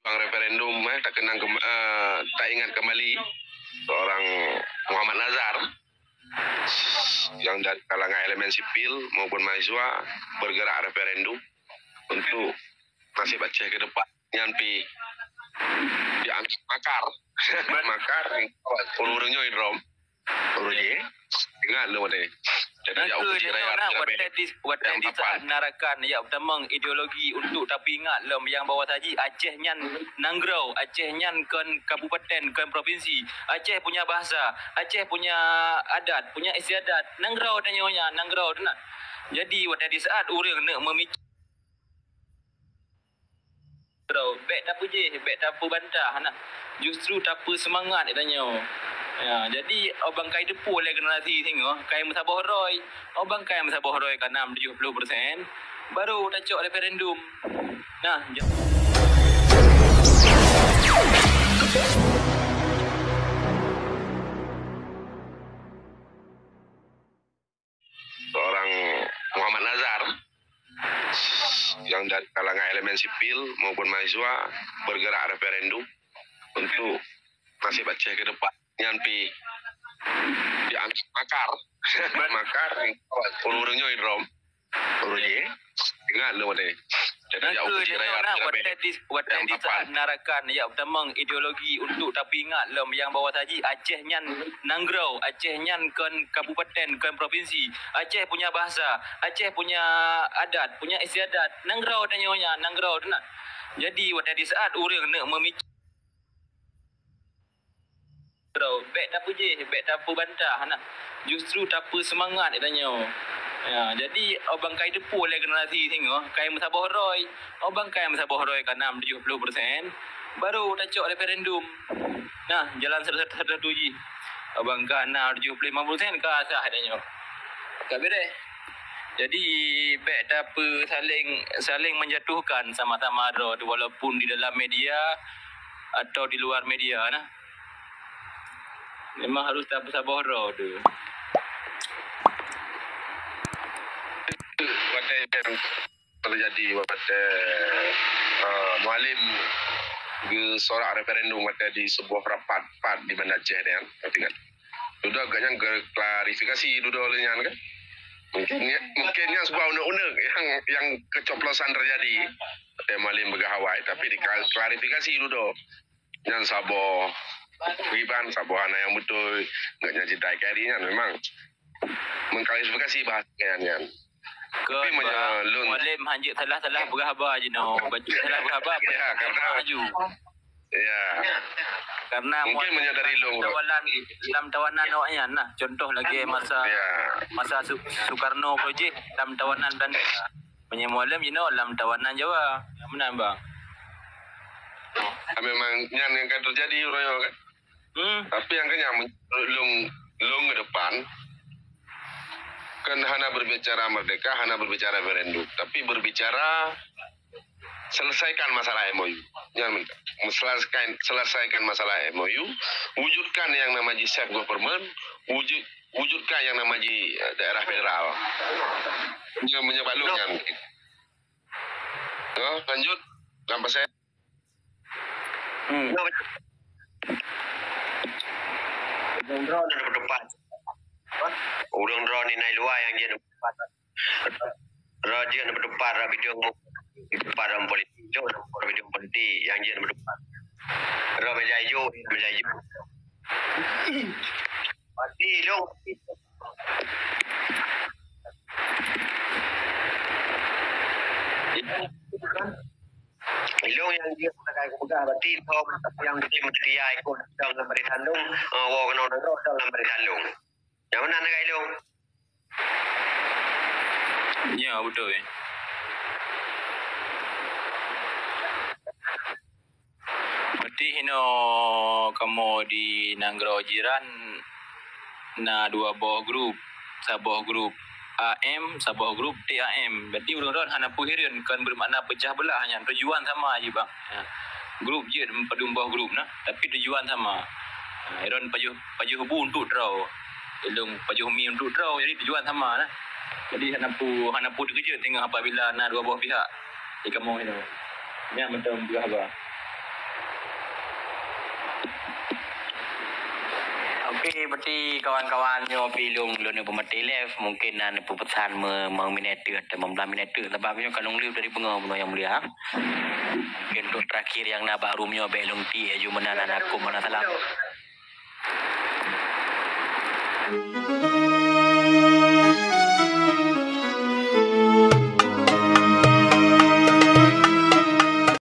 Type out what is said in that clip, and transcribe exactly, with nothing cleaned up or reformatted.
Referendum, eh, takeunang kem-, eh, taingat kembali seorang Muhammad Nazar yang dari kalangan elemen sipil maupun mahasiswa bergerak referendum untuk nasib Aceh ke depan. Nyan pi dianggap makar. Makar, ureuëng-ureuëng nyoe drom. Ureuëng nyoe. Ingat lom deh. Jadi, ya, uji raya nah, watèe di, watèe di saat narakan, ya, tamong ideologi untuk tapi ingat lom yang bahwa saji Aceh nyan nanggroe, Aceh nyan kon kabupaten, kon provinsi. Aceh punya bahasa, Aceh punya adat, punya istiadat. Nanggroe tanyoe nyan, nanggroe tu nah. Jadi, watèe di saat ureuëng nak memikir Bèk tapeujéh, bèk tapeubantah nah. Justru tapeuseumangat geutanyoe. Ya, jadi, oh, bang kai teupeu lé generasi singoh, kai meusaboh droe. Oh, bang kai meusaboh droe ka nam tujoh ploh persen, baru tacok referendum. Nah, ja- Seorang Muhammad Nazar yang dari kalangan elemen sipil maupun mahasiswa bergerak referendum untuk nasib Aceh ke depan. Nyan pi dianggap makar. Makar, ureuëng-ureuëng nyoe drom. Ureuëng nyoe. Ingat lom deh. Jadi, ya, uji raya nah, watèe di, watèe di saat narakan, ya, tamong ideologi untuk tapi ingat lom yang bahwa saji Aceh nyan nanggroe, Aceh nyan kon kabupaten, kon provinsi. Aceh punya bahasa, Aceh punya adat, punya istiadat. Nanggroe tanyoe nyan, nanggroe tu nah. Jadi, watèe di saat ureuëng nak memikir Bèk tapeujéh, bèk tapeubantah nah. Justru tapeuseumangat geutanyoe. Ya, jadi, oh, bang kai teupeu lé generasi singoh, kai meusaboh droe. Oh, bang kai meusaboh droe ka nam tujoh ploh persen, baru tacok referendum. Nah, jalan satu-satu jih. Oh, bang ka nam tujoh ploh lima persen ka sah geutanyoe. Ka beres. Jadi, bèk tapeu saling, saling menjatuhkan sama-sama droe tu, walaupun di dalam media atau di luar media nah. Memang harus tapeusaboh droe tu. Watèe yang terjadi watèe, eh, Mualem geusorak referendum watèe di sebuah rapat PAN di Banda Aceh nyan, ingat. Dudoe agak nyan geuklarifikasi dudoe lé nyan kan. Mungkin nyan, mungkin nyan sebuah unek-unek yang, yang kecoplosan terjadi. Watèe Mualem peugah awai, tapi diklarifikasi dudoe. Nyan saboh riban, saboh hana nyang beutôi, nggak nyan cerita kari nyan memang mengklarifikasi bahasa nyan, nyan. Tapi meunyoe lôn Mualem hanjeuet salah-salah peugah haba jinoe, bacut salah peugah haba, ya, karena aju. Ya. Karena mungkin meunyoe dari lôn lam tawanan, lam tawanan awak nyan nah, contoh lagi masa, ya, masa Su-, Soekarno projek lam tawanan Belanda. Meunyoe Mualem jinoe lam tawanan Jawa. Nyang meunan, Bang. Ah, memang nyan yang akan terjadi uroe nyoe kan? Hmm. Tapi yang kenyang lôn, lôn ke depan kan hana berbicara merdeka, hana berbicara referendum, tapi berbicara selesaikan masalah M O U. Nyan minta. Selesaikan, selesaikan masalah M O U, wujudkan yang nama ji self government, wujud wujudkan yang nama ji, eh, daerah federal. Meunyoe, meunyoe bak lôn nyan. Yo, lanjut. Lam pasai. Hmm. Ureueng droe na beuteupat. Ureueng droe ni na i luwa nyang jeuet beuteupat. Droe jeuet beuteupat, droe bideueng beuteupat, droe politik, droe bideueng politik nyang jeuet beuteupat. Droe meja ijo, meja ijo. Pasti ilong. Ilong nyang dia pakai kupeugah, berarti ilong nyang dia meutia ikut dalam barisan dong, eh, woe keunoe nanggroe dalam barisan dong. Nyang meunan ilong. Ya, beutôi. Berarti hino kamoe di nanggroe jiran na dua boh grup. Saboh grup A M, saboh grup T A M. Berarti ureueng droen hana peue hireuen, kon beumakna peucah beulah nyan. Tujuan sama jih, Bang. Ya. Grup jeuet padum boh grup na, tapi tujuan sama. Ha, droen pajoh, pajoh bu untuk droe. Ilong pajoh mi untuk droe, jadi tujuan sama na. Jadi hana peue, hana peue teukeujot teungoh apabila na dua boh pihak di kamoe nyoe. Nyan mantong peugah haba. Okey, berarti kawan-kawan nyoe pi lôn, lôn peumaté live, mungkin na neupeupesan me-, meunang minèt teuk atau meublah minèt teuk, sabab nyoe ka lôn live dari beungoh bunoe nyang mulia. Mungkin untuk terakhir nyang na bak room nyoe bèk lôn tiek aju meunan, na kôm meunan salam.